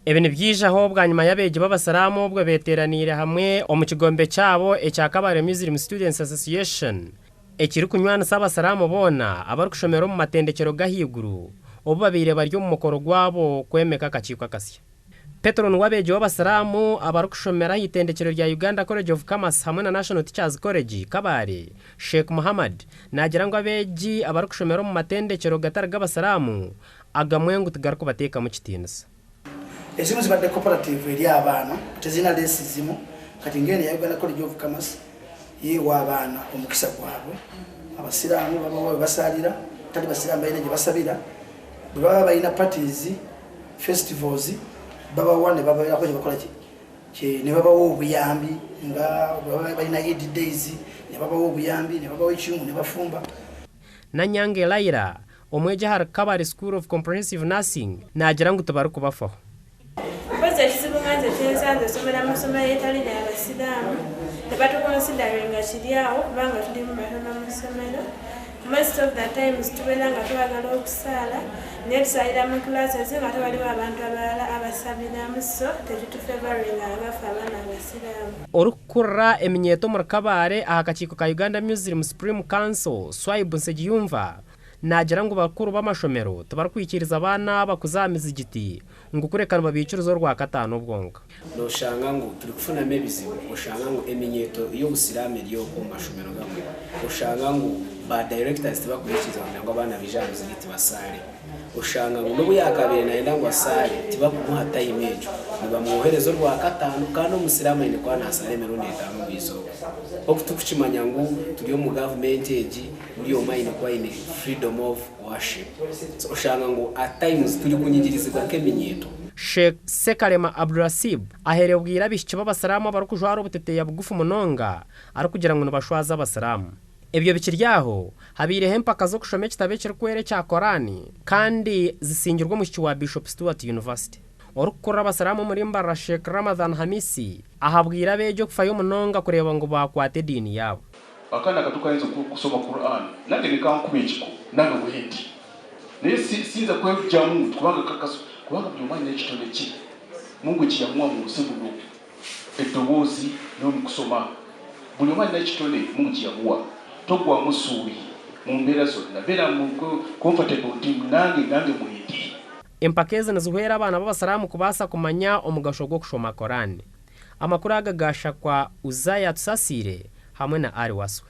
Ebi nibyijaho bwanyima y'abeegi b'abasiraamu obwo beteeraniire hamwe omu kigombe kyabo ekya Kabale Muslim Students Association ekirikunywanisa abasiraamu boona abarikushomera omu matendekyero g'ahaiguru obu babaire bari omu mukoro gwabo kwemeka akakiiko akasya. Petron w'abeegi b'abasiraamu abarikushomera ah'itendekyero rya Uganda College of Commerce hamwe na National Teachers College, Kabale, Sheikh Muhammad naagira ngu abeegi abarikushomera omu matendekyero gatari g'abasiraamu agamwe ngu tigarikubateekamu kitiinisa. Ezimu zibadde cooperative eri abaana tezirina racism kati ng'eno eya Uganda College of Commerce yo ewa abaana omukisa gwabwe. Abasiraamu babawa webasaalira, abatali basiraamu balina gyebasabira. Bwebaba balina parties, festivals babawa nebabeerako kyebakola ki nebabawa obuyambi nga bwebaba balina Eid days nebabawa obuyambi nebabawa ekiyungu nebafumba. Nanyange Laila, Omwegi ahari Kabale School of Comprehensive Nursing naagira ngu tibarikubafaho. Mpozi ekizibu nga nze kyensanze nsomera mu isomero eritali lya basiraamu tebatukonsidaringa kiri awo kubanga tulimu batono mu ssomero most of the times tubeera nga twagala okusaala naye tusaalira mu classes nga ate waliwo abantu abalala abasabiramu so tekitufavoringa nga ffe abaana abasiraamu. Orikukurira eminyeeto omuri Kabale aha kakiiko ka Uganda Muslim Supreme Council, Swaib Nsegiyumva, Naagira ngu bakuru b'amashomero tibarikwikiriza baana aba kuza aha mizigiti ngu kureka nibabaikiriza Orwakataano bwonka. Noshanga ngu turikufunamu ebizibu, oshanga ngu eminyeeto y'obusiraamu eri okwo omu mashomero gamwe, oshanga ngu ba directors tibakubaikiriza kugira ngu abaana baije aha muzigiti basaare. Oshanga ngu n'obu yaakabaire naayenda ngu asaare, tibakumuha time egyo, nibamwohereza Orwakataano kandi omusiraamu aine kuba naasaara emirundi etaano omu izooba. Oku turikukimanya ngu turi omu gavumenti egi, Buri omwe aine kuba aine freedom of worship. So oshanga ngu at times turi kunyigirizibwa nk'eminyeeto. Sheikh Ssekalema Abdurasib aherebwire abaishiki b'abasiraamu abarikujwara obuteteeya bugufu munonga arikugira ngu nibashwaza abasiraamu. Ebyo bikiri aho, habaireho empaka z'okushoma ekitabo ekirikwera ekya Korani kandi zisingirwe omushiki wa Bishop Stuart University. Orikukurira abasiraamu omuri Mbarara Sheikh Ramadhan Hamisi ahabwire abeegi okufayo munonga kureeba ngu baakwata ediini yaabo. Akaana kato kayinza kusoma Quran nange nekankuba ekigwo nange bwendi naye siyinza kwegyamu kubanga kubanga buri omwe ayine ekitone kye Mungu ekiyamuwa munsi muno edoboozi nomukusoma buri omwe ayine ekitone Mungu kiyamuwa togwamu suubi mumbera zonna bera comfortable nti nange nange mwendi. Empaka ezi nizihwera abaana b'Abasiraamu kubaasa kumanya omugasho gw'okushoma Korani. Amakuru aga gaashakwa Uzziah Tusasiire hamwe na Ali Waswa.